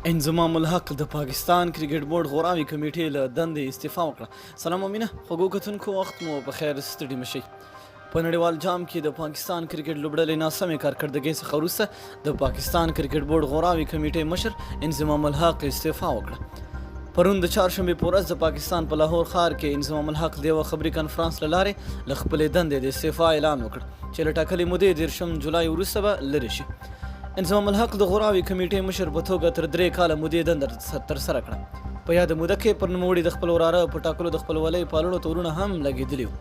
انضمام الحق د پاکستان کرکټ بورډ غوراوي کمیټې له دندې استعفا وکړه. سلام او مینه خوږو کتونکو، وخت مو په خیر، ستړي مشئ. په نړیوال جام کې د پاکستان کرکټ لوبډلې ناسمې کارکردګۍ څخه وروسته د پاکستان کرکټ بورډ غوراوي کمیټې مشر انضمام الحق استعفا وکړه. پرون د چهارشنبې په ورځ د پاکستان په لاهور ښار کې انضمام الحق د یوه خبري کنفرانس له لارې له خپلې دندې د استعفا اعلان وکړ چې له ټاکلې مودې 30 جولای وروسته به لرې شي. انضمام الحق د غوراوي کمیټې مشر په توګه تر 3 کاله مودې دنده ترسره کړه. په یاده موده کې پر نوموړي د خپل وراره په ټاکلو د خپلولۍ پاللو تورونه هم لګېدلي وو.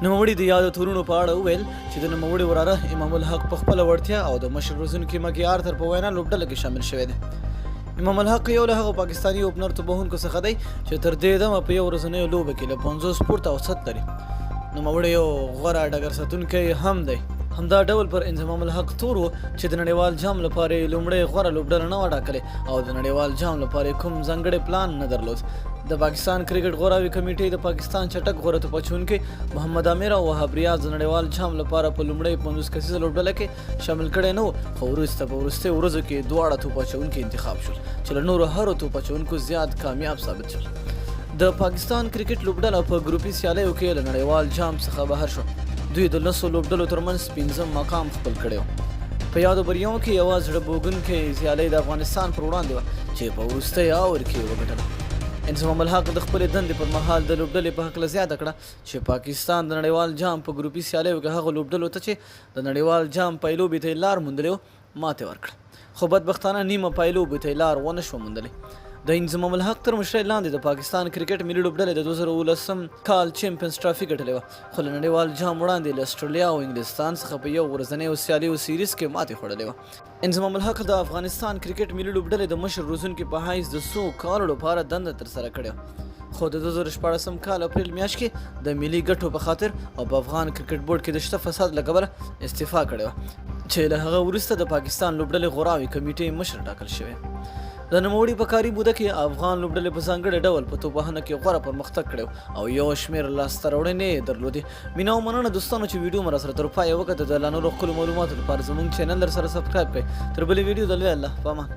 نوموړي د یادو تورونو په اړه وویل چې د نوموړي وراره امام الحق په خپله وړتیا او د مشر روزونکي مګي آرتر په وینا لوبډله کې شامل شوی دی. امام الحق یو له هغو پاکستاني اوپنر توپوهونکو څخه دی چې تر دې دمه په یو ورځنیو لوبو کې له 50 پورته اوسط لري. نوموړی یو غوره ډګر ساتونکی هم دی. همدا ډول پر انضمام الحق تور و چې د نړیوال جام لپاره یې لومړی غوره لوبډله نه وه ټاکلې او د نړیوال جام لپاره یې کوم ځانګړی پلان نه درلود. د پاکستان کرکټ غوراوي کمیټې د پاکستان چټک غوره توپ اچونکي محمد عامر او وهاب ریاض د نړیوال جام لپاره په لومړۍ 50 کسیزه لوبډله کې شامل کړی نه و، خو وروسته په وروستیو ورځو کې دواړه توپ اچونکي انتخاب شول چې له نورو هرو توپ اچونکو زیات کامیاب ثابت شول. د پاکستان کرکټ لوبډله په ګروپي سیالیو کې له نړیوال جام څخه بهر شوه. دوی د 10 لوبډلو ترمنځ پنځم مقام خپل کړی و. په یادو بریاوو کې یوه زړه بوږونکې سیالۍ د افغانستان پر وړاندې وه چې په وروستۍ اور کې یې وګټله. انضمام الحق د خپلې دندې پر مهال د لوبډلې په هکله زیاته کړه چې پاکستان د نړیوال جام په ګروپي سیالیو کې هغو لوبډلو ته چې د نړیوال جام پایلوبې ته یې لار موندلې وه، ماتې ورکړه، خو بدبختانه نیمه پایلوبې ته یې لار ونه شوه موندلې. د انضمام الحق تر مشرۍ لاندې د پاکستان کرکټ ملي لوبډلې د 2017 کال چمپینز ټرافي ګټلې وه، خو له نړیوال جام وړاندې له اسټرالیا او انګلستان څخه په یو ورځنیو سیالیو سیریز کې ماتې خوړلې وه. انضمام الحق د افغانستان کرکټ ملي لوبډلې د مشر روزونکي په حیث د څو کالو لپاره دنده ترسره کړې وه، خو د 2016 کال اپریل میاشت کې د ملي ګټو په خاطر او په افغان کرکټ بورډ کې د شته فساد له کبله استعفا کړې وه چې له هغه وروسته د پاکستان لوبډلې غوراوي کمیټې مشر ټاکل شوی. د نوموړي په کاري موده کې افغان لوبډلې په ځانګړې ډول په توپوهنه کې غوره پرمختګ کړی او یو شمېر لاسته راوړنې یې درلودې. مینه او مننه دوستانو چې ویډیو مو راسره تر پایه وکته. د لا نورو ښکلو معلوماتو لپاره زموږ چینل درسره سبسکرایب کړئ. تر بلې ویډیو د لوی الله په امان.